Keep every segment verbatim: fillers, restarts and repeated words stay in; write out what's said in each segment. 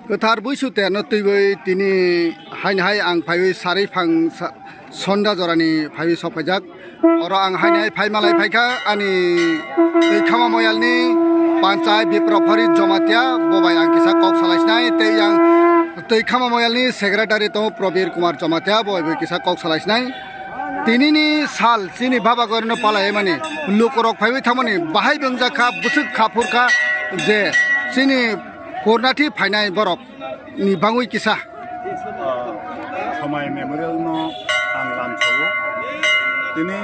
Kwthar buisu terno twiwi tini haini hai ang phaiwi sarwi phang sa-, sonda jorani phaiwi sok phaijak. Oro ang haini hai phai malai phaikha ani twi khama moyalni panchai Bipro Pharit Jomatia bo bai ang kisa kok salai sinai tei ang twi khama moyalni secretary tongo Probir Kumar Jomatia bo bai kisa kok salai sinai. Tinini sal chini baba gorino palai mani lukorok phaiwi thangmani bahai bwngjak kha bwswk kha phur kha je chini purnathi phainai borok ni bangwi kisa. Somai Memorial no ang lam sawo. Tini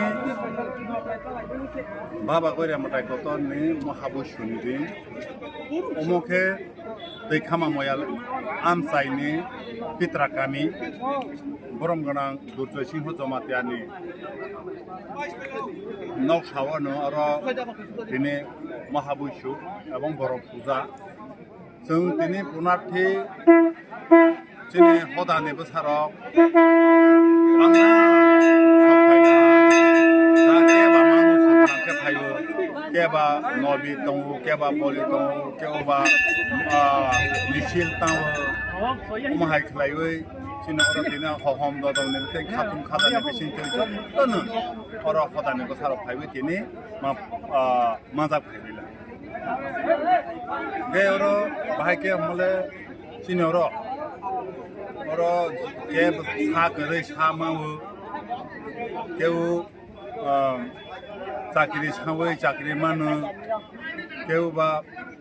Baba Goria Mwtai Kotor ni Mahabui Sundin. Omo khe tei khama moyal amchaini pitra kami borom gwnang Durjoy Singho Jomatiani nok sao no oro tini Mahabui Su ebong borok puja. Chwng tini punarthi chini hodani bwsarok bangma sok phaina. Da keba manu sok gwnang khe phaio, keba nobi tongo, keba boli tongo, keba, ah, misil tongo. Omo hai khlaiwi chini oro tini hohom dodolni tei khatung khajani bising twi jotono oro hodani bwsarok phaiwi tini ma-, ah, majak phaiwi lai. Hingke oro bahai khe hwnmale chini oro, oro khe sa kwrwi sa mao, keu, ah, chakri sawi chakri mano, keu ba,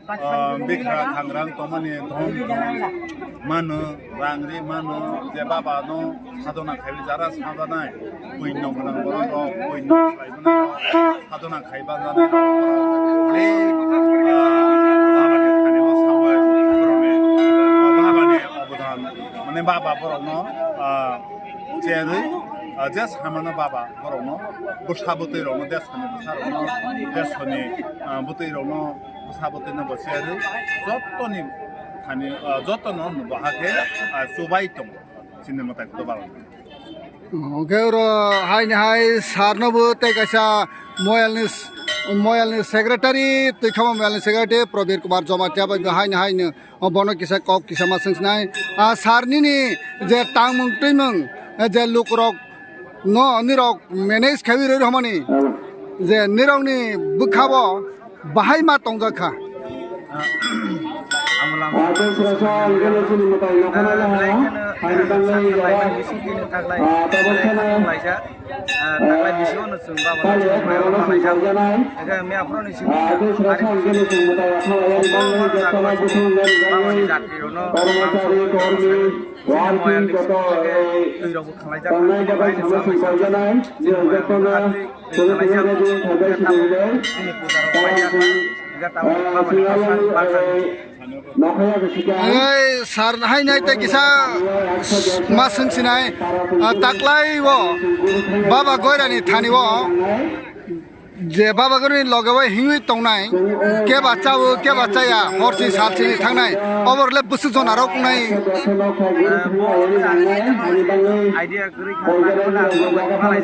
ah, bikra khangrang tongmani dhom dhom mano, rang ri mano, je baba no sadhona khaiwi jara sajanai, puinno gwnang borok rok, puinno khlai mano, sadhona khai bajani rok, onek, ah, baba ni thani o sawi borok ni, ah, baba ni obodan, mane baba borok no, ah, cherwi, ah, je samano baba borok no, bwsa bwtwi rok no, desoni bwsa rok no, desoni, ah, bwtwi rok no, bwsa bwtwi no bo cherwi, joto ni thani, ah, joto no bo hakhe, ah, chubai tongo. Chini mwtai kotor barok. Hwnkhe oro haini hai sir no bo tei kaisa moyal ni s-, moyal ni secretary, twi khama moyal ni secretary Probir Kumar Jamatia bai bo haini hai no, o bono kisa kok kisa ma swng sinai. A sir nini je tangmung twimung, je lukurok no nirok manage khaiwi rwi rwmani, je nirok ni bwkha bo bahai ma tongjak kha. Ang lamsa belai kheno sakha laimani bising tini taklai belai kheno laijak. Ah, taklai bisingo no chwng baba no chwng maya rok malaijak. Eke miya phoro ni simi ari baba ni jati rok no lamsa rok no chini moyang ni bising twi rok bo khwlaijak. Chini moyang ni bising twi khwlaijak. Chini puja rok paijak. Eke tabuk baba ni bwsang baksa ni Ei, sir, hai nai tei kisa ma swng sinai, ah, taklai o Baba Goirani thani o je Baba Goirani loge o hingwi tongnai, keba chao, keba chaya, hor si sal sini thangnai, obo le bwswk jona rok wngnai. Idea kwrwi kha, mane, mane, ang borok bai, malai,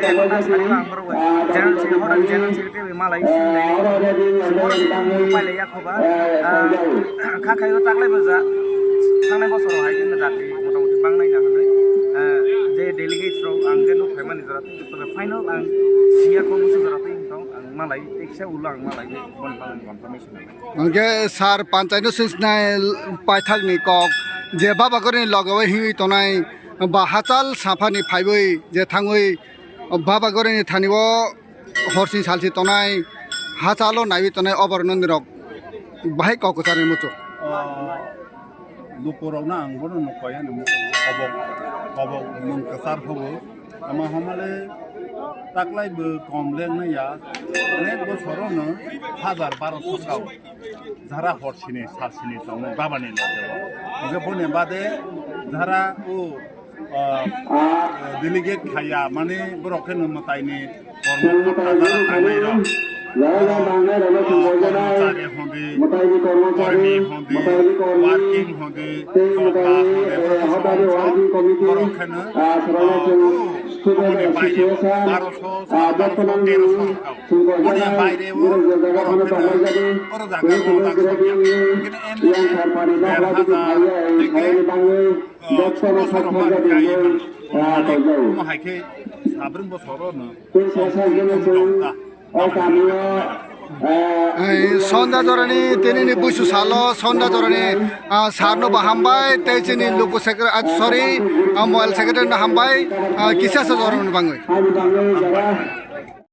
channel sini, hotel channel sini, tei bai malai, sini, sini, sini, pailai ya, khoba, ah, kha khaio taklai bo ja, thangnai bosoro hai, khe jati, motamoti, bangnai na, hwnwi, ah, je delegates rok, ang je nuk phaimani jora, tei, tobe final, ang siya kho, musu jora, tei, tong, ang malai, tei kisa ulo ang malai, bon, bon, confirmation. Hwnkhe sir panchai no swisnai paithakni kok je Baba Gorini loge o himwi tonai ba hachal saphani phaiwi je thangwi Baba Gorini thani o horsing salsi tonai hachalo naiwi tonai oborno nirok bahai kok kwcharni muchung. Lukurokno ang bono nukha yani muchungo kobok kobok mung kwchar phobo. Tamo hamale taklai bo kom leng nai ya, onek bosorono hajar barosho kao jara hor sini sal sini tongnai babani loge o. Hingke boni bade jara o, ah, delegate khaya mani borok khe no mwtaini kormo kota jara tangnai rok. Borok, ah, kormochari hondi, kormi hondi, working hondi, tongma hondi, borok khe no, ah, o Oboni baireo barosho, barosho, terosho rok. Oboni baireo borok pheno oro jaga rok rok songya. Kintu emni der hajar, eke, ah, solo solo ma kaya mano. Omo hai khe sabring bosoro no. Ei, sonda jorani, tinini buisu salo, sonda jorani, ah, sarno bo hambai, tei chini luku secre-, ah, sorry, ah, moel secretary no hambai, ah, kisa sa jorani bangwi.